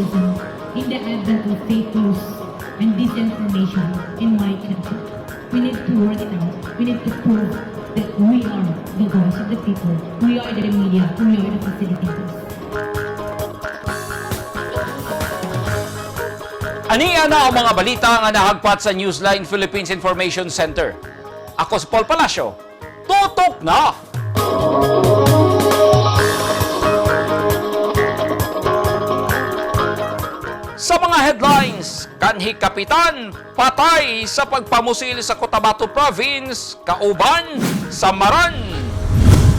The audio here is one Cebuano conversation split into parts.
journalism in the advent of fake news and disinformation in my country. We need to work it out. We need to prove that we are the voice of the people. We are the media. We are the facilitators. Aniya na ang mga balita nga nahagpat sa Newsline Philippines Information Center. Ako si Paul Palacio. Tutok na! Sa mga headlines, kanhi kapitan patay sa pagpamusil sa Cotabato Province, kauban sa Maran.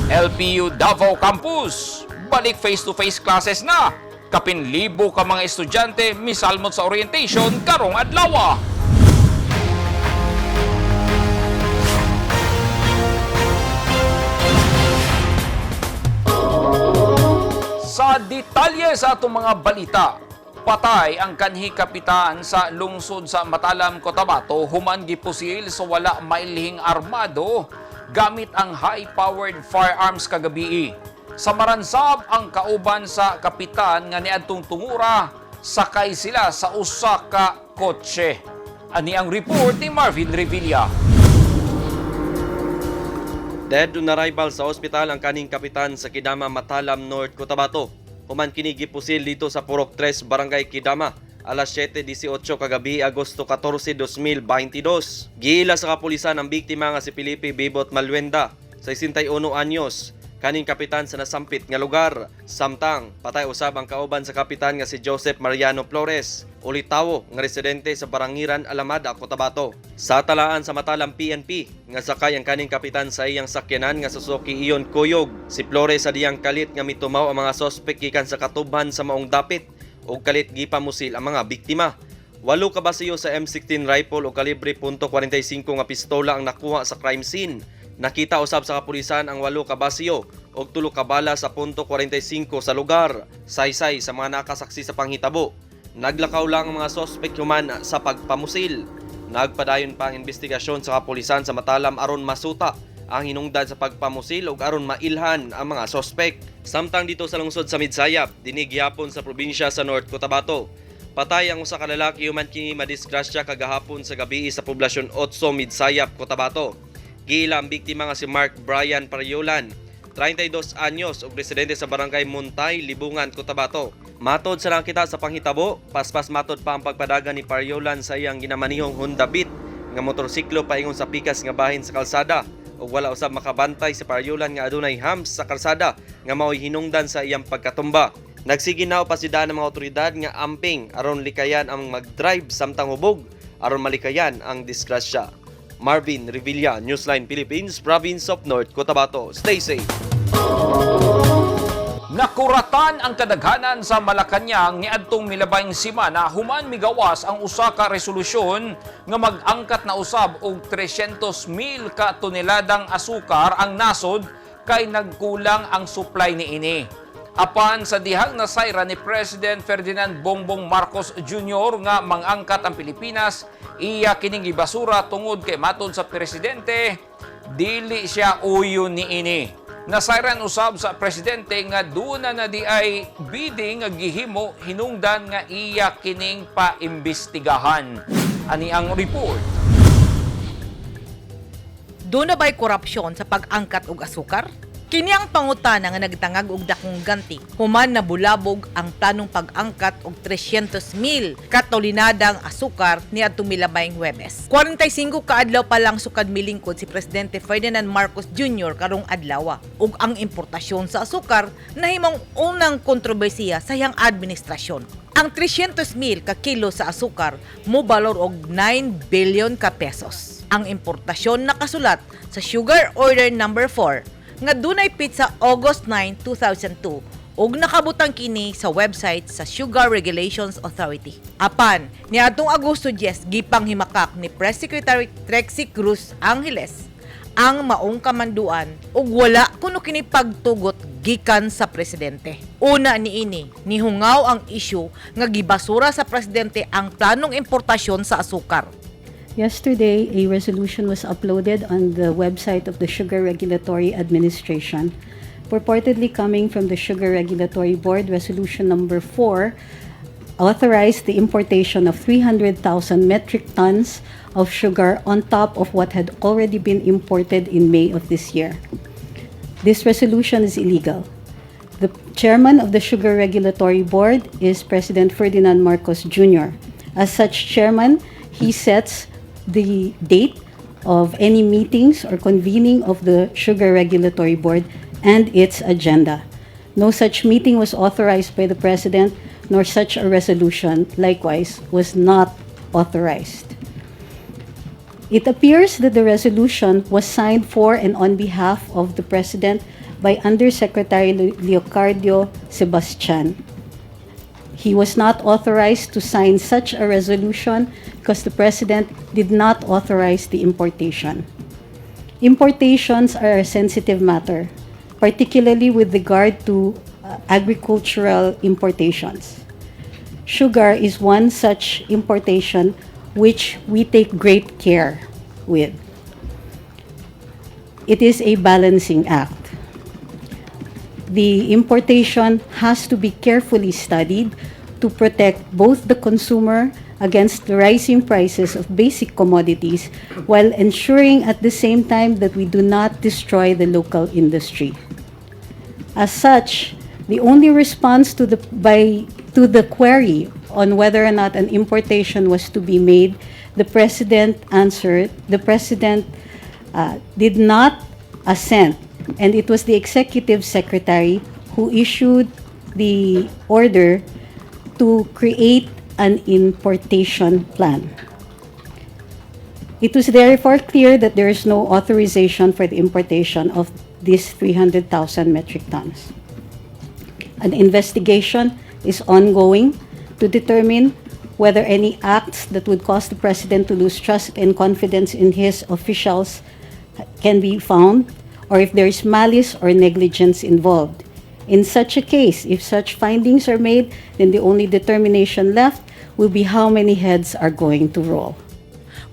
LPU Davao Campus, balik face-to-face classes na. Kapin libo ka mga estudyante misalmot sa orientation karong adlaw. Sa detalye sa atong mga balita, patay ang kanhi kapitan sa lungsod sa Matalam, Cotabato, human gipusil sa wala mailhing armado gamit ang high-powered firearms kagabi. Sa Maransab ang kauban sa kapitan nga niadtong tungura, sakay sila sa usa ka kotse. Ani ang report ni Marvin Revilla. Dead on arrival sa ospital ang kaning kapitan sa Kidama, Matalam North, Cotabato. Human kini gipusil dito sa Purok 3, Barangay Kidama, alas 7:18 kagabi, Agosto 14, 2022. Giila sa kapulisan ang biktima nga si Felipe Bibot Maluenda, 61 anyos, kaning kapitan sa nasampit nga lugar. Samtang patay usab ang kauban sa kapitan nga si Joseph Mariano Flores, ulitawo nga residente sa Barangiran, Alamada, Cotabato. Sa talaan sa Matalam PNP, nga sakay ang kaning kapitan sa iyang sakyanan nga Suzuki Ion Kuyog. Si Flores sa diyang kalit nga mitumaw ang mga sospek gikan sa katubhan sa maong dapit ug kalit gipamusil ang mga biktima. Walo ka basiyo sa M16 rifle o kalibre .45 nga pistola ang nakuha sa crime scene. Nakita usab sa kapulisan ang walo ka basiyo og tulo ka bala sa .45 sa lugar. Saysay sa mga nakasaksi sa panghitabo, naglakaw lang ang mga sospek human sa pagpamusil. Nagpadayon pa ang investigasyon sa kapulisan sa Matalam aron masuta ang hinungdan sa pagpamusil ug aron mailhan ang mga sospek. Samtang dito sa lungsod sa Midsayap, dinhi gihapon sa probinsya sa North Cotabato, patay ang usa ka lalaki human kini madisgrasya kagahapon sa gabi sa poblasyon 8, Midsayap, Cotabato. Giila ang biktima nga si Mark Brian Pariolan, 32 anyos ug residente sa barangay Muntay, Libungan, Cotabato. Matod sa nakita sa panghitabo, paspas matod pa ang pagpadagan ni Pariolan sa iyang ginamanihong Honda Beat nga motorsiklo paingon sa pikas nga bahin sa kalsada ug wala usab makabantay si Pariolan nga adunay humps sa kalsada nga mao'y hinungdan sa iyang pagkatumba. Nagsige na pasidaan ng mga otoridad nga amping aron likayan ang magdrive samtang hubog aron malikayan ang disgrasya. Marvin Revilla, Newsline Philippines, Province of North Cotabato. Stay safe. Nakuratan ang kadaghanan sa Malacañang niadtong milabayng simana human migawas ang usa ka resolusyon nga mag-angkat na usab og 300,000 ka toneladang asukar ang nasod kay nagkulang ang supply niini. Apan sa dihang nasayra ni President Ferdinand Bongbong Marcos Jr. nga mangangkat ang Pilipinas, iya kining gibasura tungod kay matod sa presidente, dili siya uyon niini. Nasayran usab sa presidente nga duna na di ay bidding nga gihimo hinungdan nga iya kining paimbestigahan. Ani ang report. Doon na ba'y korupsyon sa pag-angkat og asukar? Kini ang pangutana nga nagtangag og dakong ganti human nabulabog ang planong pag-angkat og 300,000 katolinadang asukar niadtong milabayng Huwebes. 45 ka adlaw pa lang sukad milingkod si Presidente Ferdinand Marcos Jr. karong adlaw ug ang importasyon sa asukar nahimong unang kontrobersiya sa iyang administrasyon. Ang 300,000 ka kilo sa asukar mobalor og 9 billion ka pesos. Ang importasyon nakasulat sa Sugar Order Number 4 nga dunay pitsa August 9, 2002 ug nakabutang kini sa website sa Sugar Regulations Authority. Apan, niadtong Agosto 10 gipanghimakak ni Press Secretary Trexie Cruz Angeles ang maong kamanduan ug wala kuno kini pagtugot gikan sa presidente. Una niini, nihungaw ang isyu nga gibasura sa presidente ang planong importasyon sa asukar. Yesterday, a resolution was uploaded on the website of the Sugar Regulatory Administration, purportedly coming from the Sugar Regulatory Board, Resolution Number 4, authorized the importation of 300,000 metric tons of sugar on top of what had already been imported in May of this year. This resolution is illegal. The chairman of the Sugar Regulatory Board is President Ferdinand Marcos Jr. As such chairman, he sets the date of any meetings or convening of the Sugar Regulatory Board and its agenda. No such meeting was authorized by the president, nor such a resolution, likewise, was not authorized. It appears that the resolution was signed for and on behalf of the President by Undersecretary Leocadio Sebastian. He was not authorized to sign such a resolution because the President did not authorize the importation. Importations are a sensitive matter, particularly with regard to agricultural importations. Sugar is one such importation which we take great care with. It is a balancing act. The importation has to be carefully studied to protect both the consumer against the rising prices of basic commodities while ensuring at the same time that we do not destroy the local industry. As such, the only response to the query on whether or not an importation was to be made, the president answered, the president did not assent, and it was the executive secretary who issued the order to create an importation plan. It was therefore clear that there is no authorization for the importation of these 300,000 metric tons. An investigation is ongoing to determine whether any acts that would cause the president to lose trust and confidence in his officials can be found, or if there is malice or negligence involved. In such a case, if such findings are made, then the only determination left will be how many heads are going to roll.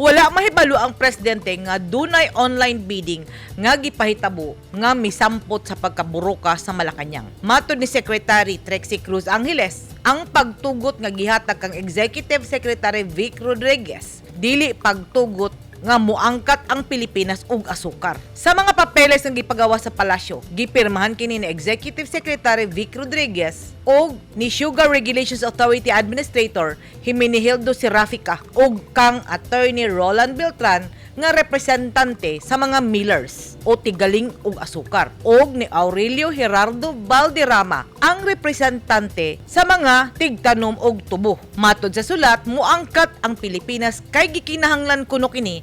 Wala mahibalo ang presidente nga dunay online bidding nga gipahitabo nga misampot sa pagkaburuka sa Malacañang. Matod ni Secretary Trixie Cruz Angeles, ang pagtugot nga gihatag kang Executive Secretary Vic Rodriguez dili pagtugot nga muangkat ang Pilipinas og asukar. Sa mga papeles nga gipagawa sa palasyo, gipirmahan kini ni Executive Secretary Vic Rodriguez og ni Sugar Regulations Authority Administrator Hermenegildo Serafica og kang Attorney Roland Beltran nga representante sa mga millers o tigaling og asukar, og ni Aurelio Gerardo Valderrama, ang representante sa mga tigtanom og tubo. Matod sa sulat, muangkat ang Pilipinas kay gikinahanglan kuno kini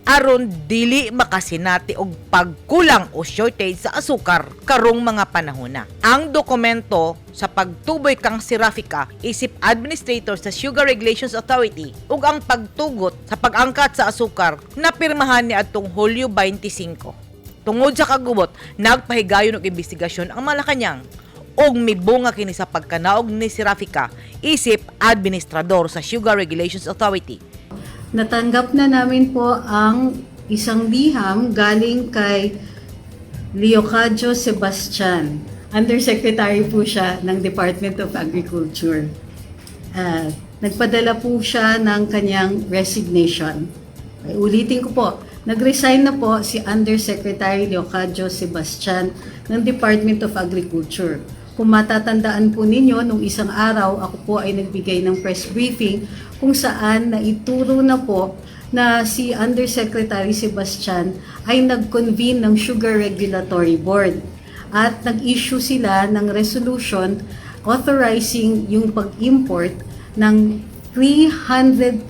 aron dili makasinati og pagkulang o shortage sa asukar karong mga panahona. Ang dokumento sa pagtuboy kang Serafica isip administrator sa Sugar Regulations Authority ug ang pagtugot sa pag-angkat sa asukar napirmahan ni adtong Hulyo 25. Tungod sa kagubot, nagpahigayon og investigasyon ang Malacañang ug mibunga kini sa pagkanaog ni Serafica isip administrador sa Sugar Regulations Authority. Natanggap na namin po ang isang liham galing kay Leocadio Sebastian. Undersecretary po siya ng Department of Agriculture. Nagpadala po siya ng kanyang resignation. Ay, ulitin ko po, nag-resign na po si Undersecretary Leocadio Sebastian ng Department of Agriculture. Kung matatandaan po ninyo, nung isang araw ako po ay nagbigay ng press briefing kung saan naituro na po na si Undersecretary Sebastian ay nag-convene ng Sugar Regulatory Board at nag-issue sila ng resolution authorizing yung pag-import ng 300,000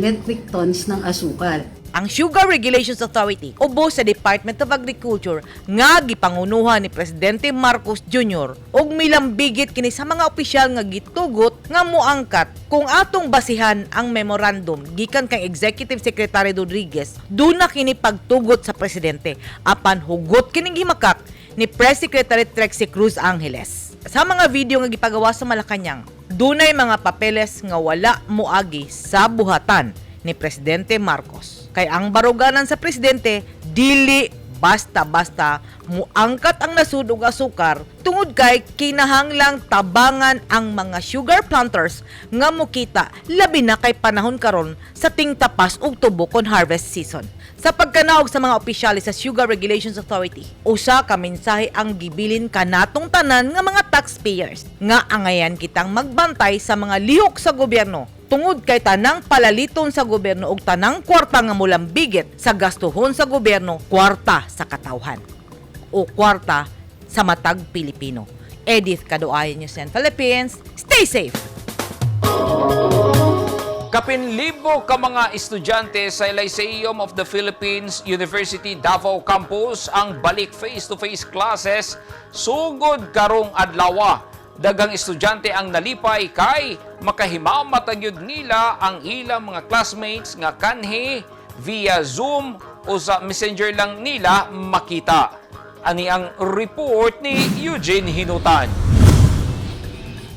metric tons ng asukal. Ang Sugar Regulations Authority ubos sa Department of Agriculture nga gipangunuhan ni Presidente Marcos Jr. ug milambigit kini sa mga opisyal nga gitugot nga muangkat. Kung atong basihan ang memorandum gikan kang Executive Secretary Rodriguez, duna kini pagtugot sa presidente, apan hugot kining gimakak ni Press Secretary Trixie Cruz Angeles. Sa mga video nga gipagawa sa Malacañang, dunay mga papeles nga wala moagi sa buhatan ni Presidente Marcos. Kay ang baruganan sa presidente dili Basta-basta muangkat ang nasud og asukar tungod kay kinahanglang tabangan ang mga sugar planters nga mokita, labi na kay panahon karon sa tingtapas og tubo kon harvest season. Sa pagkanaog sa mga opisyales sa Sugar Regulations Authority, usa ka mensahe ang gibilin kanatong tanan nga mga taxpayers nga angayan kitang magbantay sa mga lihok sa gobyerno tungod kay tanang palaliton sa gobyerno og tanang kwarta nga mulambigit sa gastuhon sa gobyerno, kwarta sa katawhan o kwarta sa matag Pilipino. Edith Kaduayan, News and Philippines. Stay safe! Kapin libo ka mga estudyante sa Lyceum of the Philippines University Davao Campus ang balik face-to-face classes sugod karong adlawa. Daghang estudyante ang nalipay kay makahimamat gyud nila ang ilang mga classmates nga kanhi via Zoom o sa Messenger lang nila makita. Ani ang report ni Eugene Hinutan.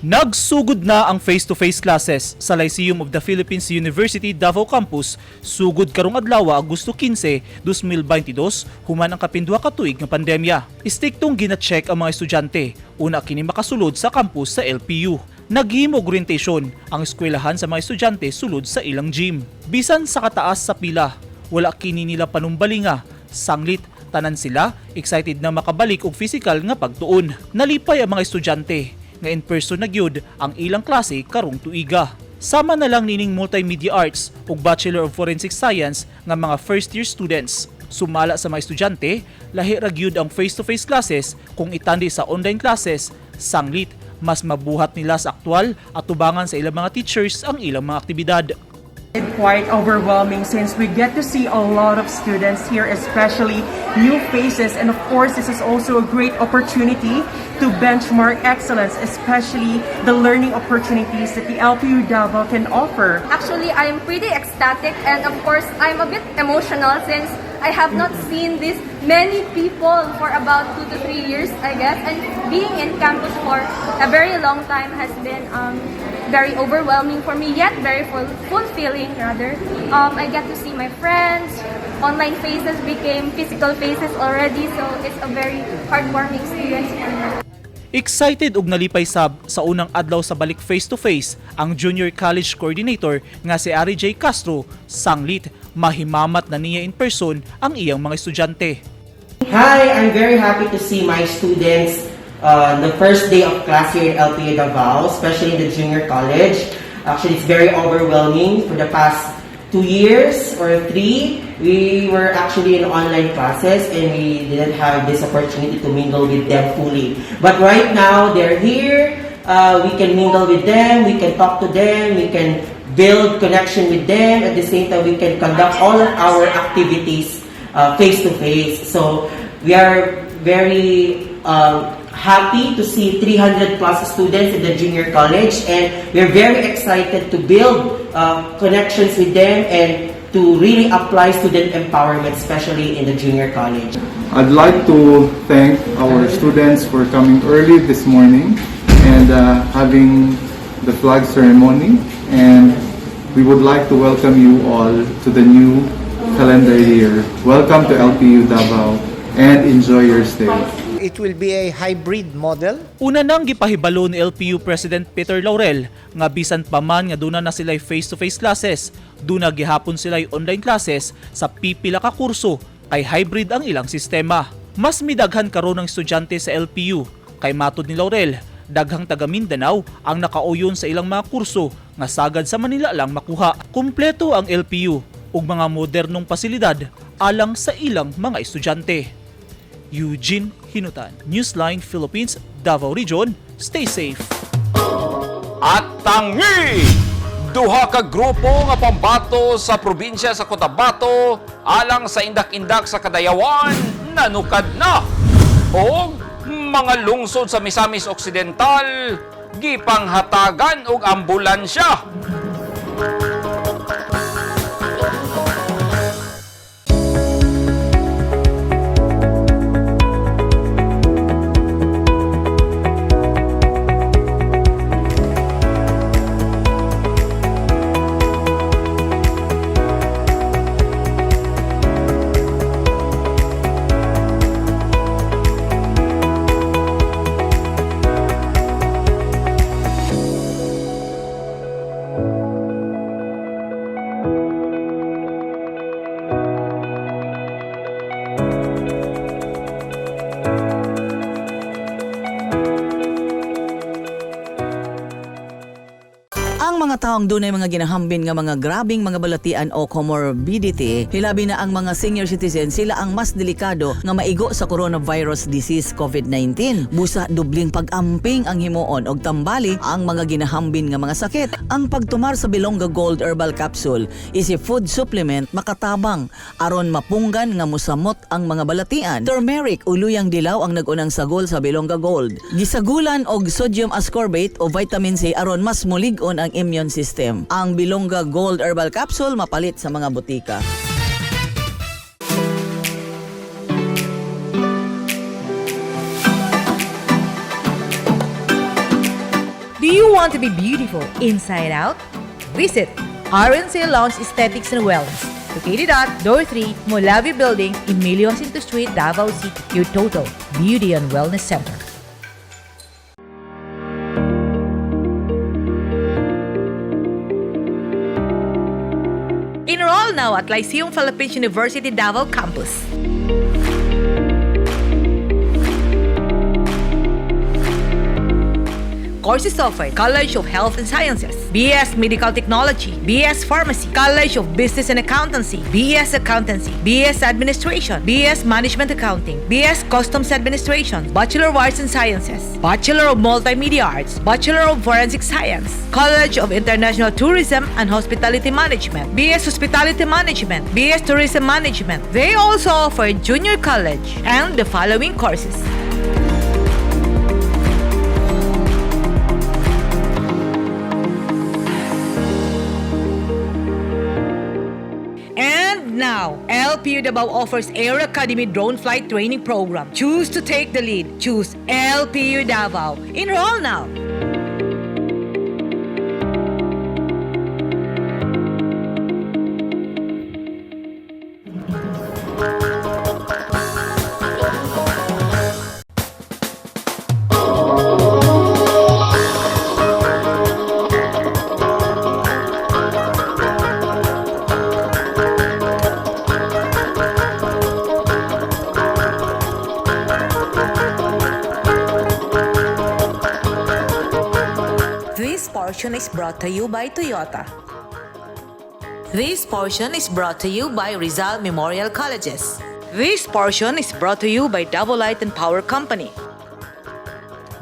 Nagsugod na ang face-to-face classes sa Lyceum of the Philippines University Davao Campus sugod karong adlaw, Agosto 15, 2022, human ang kapin 2 ka tuig nga pandemya. Istriktong gina-check ang mga estudyante una kini makasulod sa campus sa LPU. Naghimo og orientation ang eskwelahan sa mga estudyante sulod sa ilang gym. Bisan sa kataas sa pila, wala kini nila panumbalinga. Sanglit, tanan sila excited na makabalik og physical nga pagtuon. Nalipay ang mga estudyante nga in person na gyud ang ilang klase karong tuiga. Sama na lang nining Multimedia Arts ug Bachelor of Forensic Science nga mga first year students. Sumala sa mga estudyante, lahi ra gyud ang face-to-face classes kung itandi sa online classes. Sanglit, mas mabuhat nila sa aktual at tubangan sa ilang mga teachers ang ilang mga aktibidad. It's quite overwhelming since we get to see a lot of students here, especially new faces. And of course, this is also a great opportunity to benchmark excellence, especially the learning opportunities that the LPU Davao can offer. Actually, I'm pretty ecstatic and, of course, I'm a bit emotional since I have not seen this many people for about 2 to 3 years, I guess. And being in campus for a very long time has been very overwhelming for me, yet very fulfilling rather. I get to see my friends. Online faces became physical faces already, so it's a very heartwarming experience for me. Excited ug nalipay sab sa unang adlaw sa balik face-to-face ang junior college coordinator nga si Ari J. Castro. Sanglit, mahimamat na niya in person ang iyang mga estudyante. Hi, I'm very happy to see my students the first day of class here in LPU Davao, especially in the junior college. Actually, it's very overwhelming. For the past 2 years or 3, we were actually in online classes and we didn't have this opportunity to mingle with them fully. But right now, they're here. We can mingle with them, we can talk to them, we can build connection with them. At the same time, we can conduct all of our activities face to face. So we are very happy to see 300 plus students in the junior college, and we're very excited to build connections with them and to really apply student empowerment, especially in the junior college. I'd like to thank our students for coming early this morning and having the flag ceremony, and we would like to welcome you all to the new calendar year. Welcome to LPU Davao and enjoy your stay. It will be a hybrid model. Una nang gipahibalo ni LPU President Peter Laurel nga bisan pa man nga duna na sila'y face-to-face classes, duna gihapon sila'y online classes sa pipila ka kurso kay hybrid ang ilang sistema. Mas midaghan karon ang estudyante sa LPU kay matod ni Laurel, daghang taga Mindanao ang nakauyon sa ilang mga kurso nga sagad sa Manila lang makuha. Kumpleto ang LPU ug mga modernong pasilidad alang sa ilang mga estudyante. Eugene Hinutan, Newsline Philippines, Davao Region. Stay safe. At tangi! Duha ka grupo nga pambato sa probinsya sa Cotabato alang sa indak-indak sa kadayawan nanukad na. Og mga lungsod sa Misamis Occidental gipanghatagan og ambulansya. Ang mga taong dunay mga ginahambin nga mga grabing mga balatian o comorbidity, hilabi na ang mga senior citizen, sila ang mas delikado nga maigo sa coronavirus disease COVID-19. Busa dubling pag-amping ang himuon og tambali ang mga ginahambin nga mga sakit. Ang pagtumar sa Bilongga Gold Herbal Capsule is a food supplement makatabang aron mapunggan nga musamot ang mga balatian. Turmeric o luyang dilaw ang nag-unang sagol sa Bilongga Gold. Gisagulan og sodium ascorbate o vitamin C aron mas mulig-on ang immune system. Ang Bilongga Gold Herbal Capsule mapalit sa mga butika. Do you want to be beautiful inside out? Visit RNC Lounge Aesthetics and Wellness, located at Door 3, Molavi Building, Emilio Jacinto Street, Davao City, your total beauty and wellness center. Enroll now at Lyceum Philippines University Davao Campus. Courses offered: College of Health and Sciences, BS Medical Technology, BS Pharmacy, College of Business and Accountancy, BS Accountancy, BS Administration, BS Management Accounting, BS Customs Administration, Bachelor of Arts and Sciences, Bachelor of Multimedia Arts, Bachelor of Forensic Science, College of International Tourism and Hospitality Management, BS Hospitality Management, BS Tourism Management. They also offer junior college and the following courses. And now, LPU Davao offers Air Academy Drone Flight Training Program. Choose to take the lead. Choose LPU Davao. Enroll now. This portion is brought to you by Toyota. This portion is brought to you by Rizal Memorial Colleges. This portion is brought to you by Davao Light and Power Company.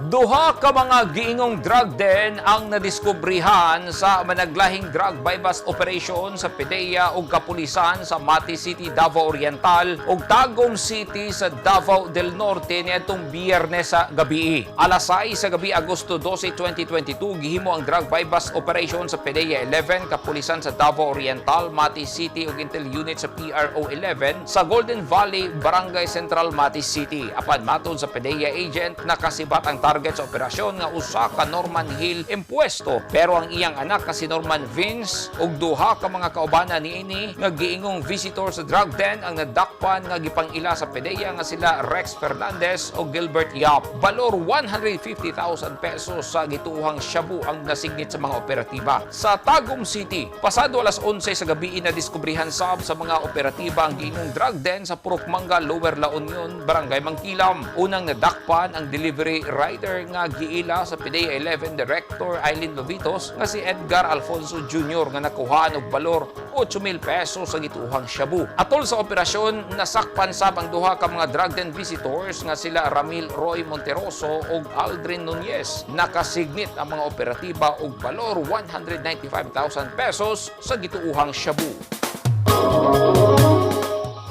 Duha ka mga giingong drug den ang nadiskubrihan sa managlahing drug buy-bust operation sa PDEA ug kapulisan sa Mati City, Davao Oriental ug Tagum City sa Davao del Norte niadtong Biyernes sa gabi. Alas 6 sa gabi, Agosto 12, 2022, gihimo ang drug buy-bust operation sa PDEA 11, kapulisan sa Davao Oriental, Mati City ug Intel Unit sa PRO 11 sa Golden Valley, Barangay Central, Mati City. Apan matod sa PDEA agent, nakasibat ang target sa operasyon nga usa ka Norman Hill Impuesto. Pero ang iyang anak nga si Norman Vince ug duha ka mga kaubanan niini nga giingong visitor sa drug den ang nadakpan nga gipang-ila sa PDEA nga sila Rex Fernandez ug Gilbert Yap. Balor 150,000 pesos sa gituohang shabu ang nasignit sa mga operatiba. Sa Tagum City, pasado alas 11 sa gabi, nadiskubrihan sab sa mga operatiba ang giingong drug den sa Purok Mangga, Lower La Union, Barangay Mangkilam. Unang nadakpan ang delivery rider nga giila sa PDEA 11 Director Eileen Lovitos nga si Edgar Alfonso Jr. nga nakuhaan og balor 8,000 pesos sa gituohang shabu. Atol sa operasyon, nasakpan sab ang duha ka mga drug den visitors nga sila Ramil Roy Monteroso ug Aldrin Nunez. Nakasignit ang mga operatiba og balor 195,000 pesos sa gituohang shabu.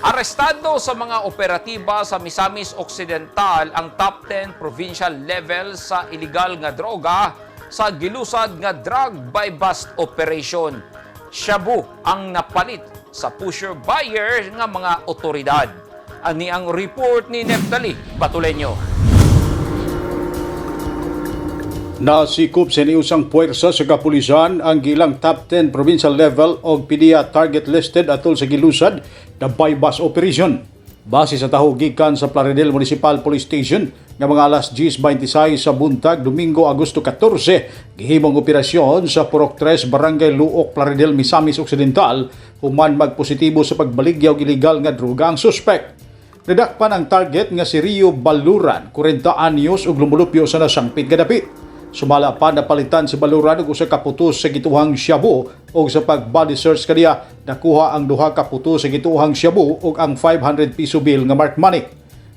Arestado sa mga operatiba sa Misamis Occidental ang top 10 provincial level sa illegal nga droga sa gilusad nga drug buy bust operation. Shabu ang napalit sa pusher buyer nga mga otoridad. Ani ang report ni Neftali Batuleño. Nasikop sa niusang puwersa sa kapulisan ang gilang top 10 provincial level og PDEA target listed atol sa gilusad na buy-bust operation. Base sa taho gikan sa Plaridel Municipal Police Station nga mga alas 10:26 sa buntag Domingo, Agosto 14, gihimong operasyon sa Purok 3, Barangay Luok, Plaridel, Misamis Occidental human magpositibo sa pagbaligya og illegal nga droga ang suspect. Nadakpan ang target nga si Rio Baluran, 40 anyos ug lumulupyo sa nasangpit nga dapit. Sumala pa, napalitan si Baluran og usa ka putos sa gituohang shabu ug sa pag body search kaniya nakuha ang duha ka putos sa gituohang shabu ug ang 500 piso bill nga marked money.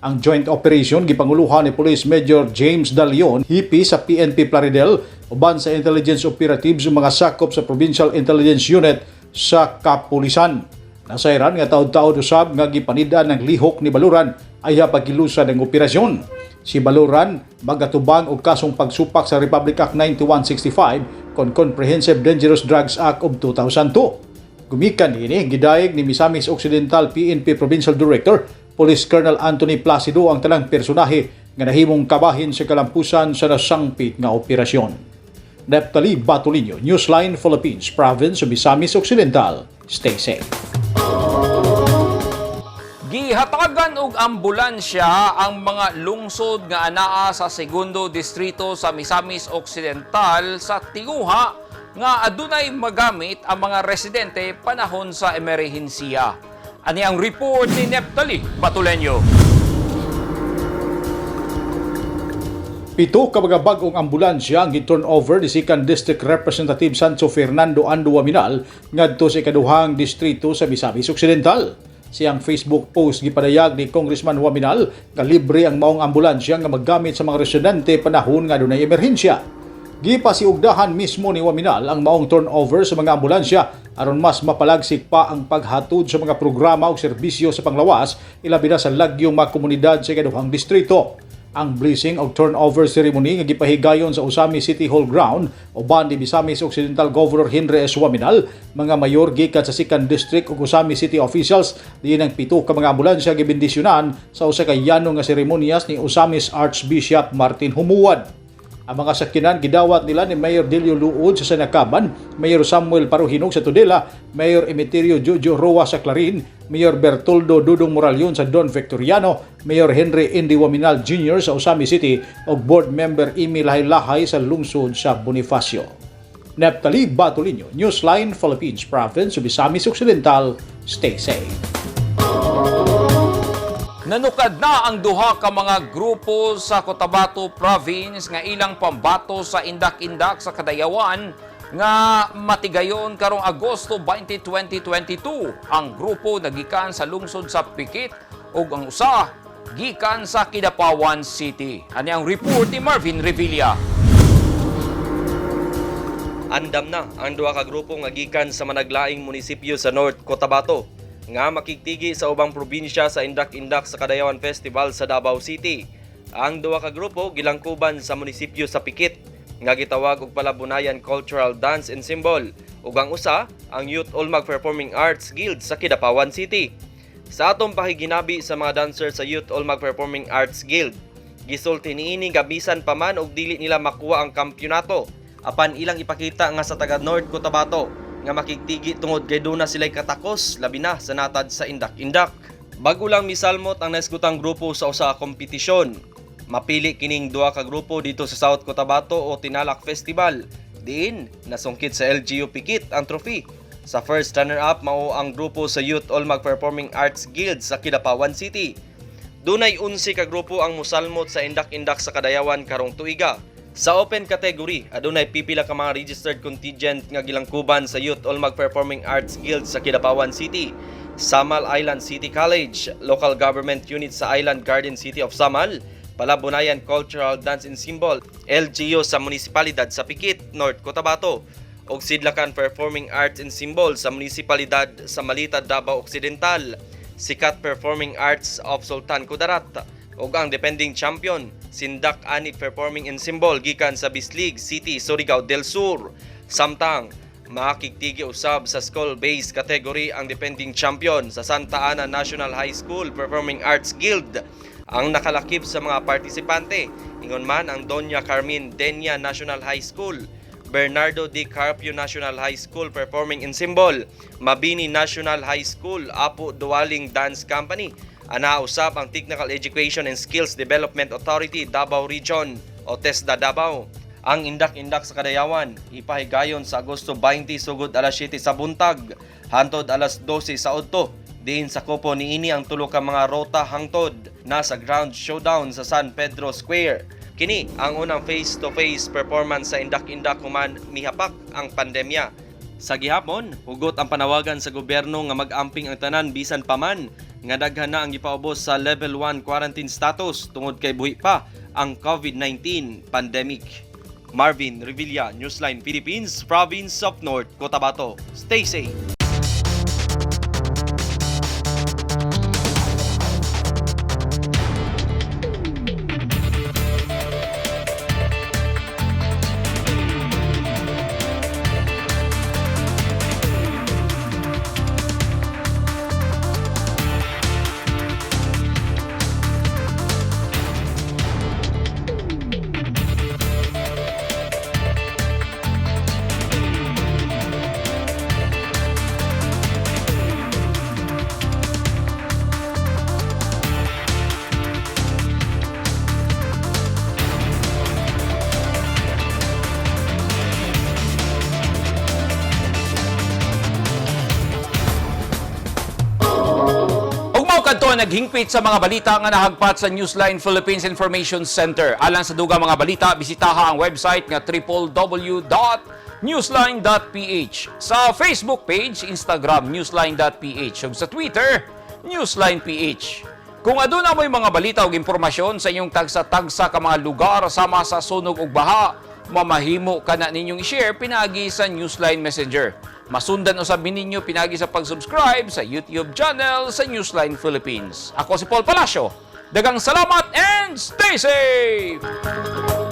Ang joint operation gipanguluhan ni Police Major James Dalion, hepe sa PNP Plaridel, uban sa intelligence operatives ug mga sakop sa Provincial Intelligence Unit sa kapulisan. Nasayran nga taod-taod usab nga gipanid-an ng lihok ni Baluran ayha paggilusad ang operasyon. Si Baluran magatubang og kasong pagsupak sa Republic Act 9165 kon Comprehensive Dangerous Drugs Act of 2002. Gumikan ini, gidayeg ni Misamis Occidental PNP Provincial Director Police Colonel Anthony Placido ang tanang personahe nga nahimong kabahin sa kalampusan sa nasangpit nga operasyon. Neptali Batolino, Newsline Philippines, Province of Misamis Occidental. Stay safe. Gihatagan og ambulansya ang mga lungsod nga anaa sa segundo distrito sa Misamis Occidental sa tinguha nga adunay magamit ang mga residente panahon sa emerhensiya. Ani ang report ni Neptali Batuleño. 7 ka mga bag-ong ambulansya ang gi-turn over ni Second District Representative Sancho Fernando Ando Oaminal ngadto sa ikaduhang distrito sa Misamis Occidental. Siyang Facebook post, gipadayag ni Congressman Oaminal nga libre ang maong ambulansya nga maggamit sa mga residente panahon nga adunay emerhensya. Gipasiugdahan mismo ni Oaminal ang maong turnover sa mga ambulansya aron mas mapalagsik pa ang paghatod sa mga programa o serbisyo sa panglawas, ilabi na sa lagyong mga komunidad sa ikaduhang distrito. Ang blessing og turnover ceremony nga gipahigayon sa Ozamiz City Hall ground uban ni Misamis Occidental Governor Henry S. Oaminal, mga mayor gikan sa Second District ug Ozamiz City officials, diin ang 7 ka mga ambulansya gibendisyonan sa usa ka yano nga seremonyas ni Ozamiz Archbishop Martin Jumuad. Ang mga sakyanan gidawat nila ni Mayor Delio Luod sa Sanakaban, Mayor Samuel Parojinog sa Tudela, Mayor Emeterio Jojo Roa sa Clarin, Mayor Bertoldo Dudong Moralion sa Don Victoriano, Mayor Henry Indy Oaminal Jr. sa Ozamiz City ug Board Member Amy Lahay-Lahay sa lungsod sa Bonifacio. Neptali Batolino, Newsline Philippines, Province of Misamis Occidental. Stay safe. Nanukad na ang duha ka mga grupo sa Cotabato Province nga ilang pambato sa Indak-Indak sa Kadayawan nga matigayon karong Agosto 20, 2022. Ang grupo nagikan sa lungsod sa Pikit ug ang usa gikan sa Kidapawan City. Ani ang report ni Marvin Revilla. Andam na ang duha ka grupo nga gikan sa managlaing munisipyo sa North Cotabato nga makigtigi sa ubang probinsya sa Indak-Indak sa Kadayawan Festival sa Davao City. Ang duha ka grupo gilangkuban sa munisipyo sa Pikit nga gitawag og Palabunayan Cultural Dance Ensemble ug ang usa ang Youth Olmag Performing Arts Guild sa Kidapawan City. Sa atong pakiginabi sa mga dancer sa Youth Olmag Performing Arts Guild, gisulti niini nga bisan pa man og dili nila makuha ang kampyonato, apan ilang ipakita nga sa taga North Cotabato nga makigtigi tungod kay duna sila'y katakos, labi na sa natad sa Indak-Indak. Bago lang misalmot ang naisgutang grupo sa usa ka kompetisyon. Mapili kining duha ka grupo dito sa South Cotabato o Tinalak Festival. Diin nasungkit sa LGU Pikit ang trophy. Sa first runner-up, mao ang grupo sa Youth Olmag Performing Arts Guild sa Kidapawan City. Dunay 11 ka grupo ang musalmot sa Indak-Indak sa Kadayawan karong tuiga. Sa open category, adunay pipila ka mga registered contingent nga gilangkuban sa Youth Olmag Performing Arts Guild sa Kidapawan City, Samal Island City College, Local Government Unit sa Island Garden City of Samal, Palabunayan Cultural Dance Ensemble, LGU sa Munisipalidad sa Pikit, North Cotabato, ug Sidlakan Performing Arts Ensemble sa Munisipalidad sa Malita, Davao Occidental, Sikat Performing Arts of Sultan Kudarat, ug ang defending champion, Sindak Anit Performing Ensemble gikan sa Bislig City, Surigao del Sur. Samtang makigtigi usab sa school-based category ang defending champion sa Santa Ana National High School Performing Arts Guild. Ang nakalakip sa mga partisipante, ingon man ang Doña Carmen Denia National High School, Bernardo D. Carpio National High School Performing Ensemble, Mabini National High School, Apo Dualing Dance Company, ana usab ang Technical Education and Skills Development Authority Davao Region o TESDA Davao. Ang Indak-Indak sa Kadayawan ipahigayon sa Agosto 20 sugod alas 7 sa buntag hantod alas 12 sa udto. Diin sa kupo niini ang tulo ka mga rota hangtod na sa Ground Showdown sa San Pedro Square. Kini ang unang face-to-face performance sa Indak-Indak human mihapak ang pandemya. Sa gihapon, hugot ang panawagan sa gobyerno nga mag-amping ang tanan bisan pa man nga daghan na ang gipaubos sa level 1 quarantine status tungod kay buhi pa ang COVID-19 pandemic. Marvin Revilla, Newsline Philippines, Province of North Cotabato. Stay safe. Ug mao kadto ang naghingpit sa mga balita nga nahagpat sa Newsline Philippines Information Center. Alang sa dugang mga balita, bisitaha ang website nga www.newsline.ph. Sa Facebook page, Instagram newsline.ph ug sa Twitter, newsline.ph. Kung aduna mo'y mga balita ug impormasyon sa inyong tagsa-tagsa ka mga lugar sama sa sunog ug baha, mamahimo ka na ninyong i-share pinaagi sa Newsline Messenger. Masundan usab ninyo pinaagi sa pag-subscribe sa YouTube channel sa Newsline Philippines. Ako si Paul Palacio. Daghang salamat and stay safe!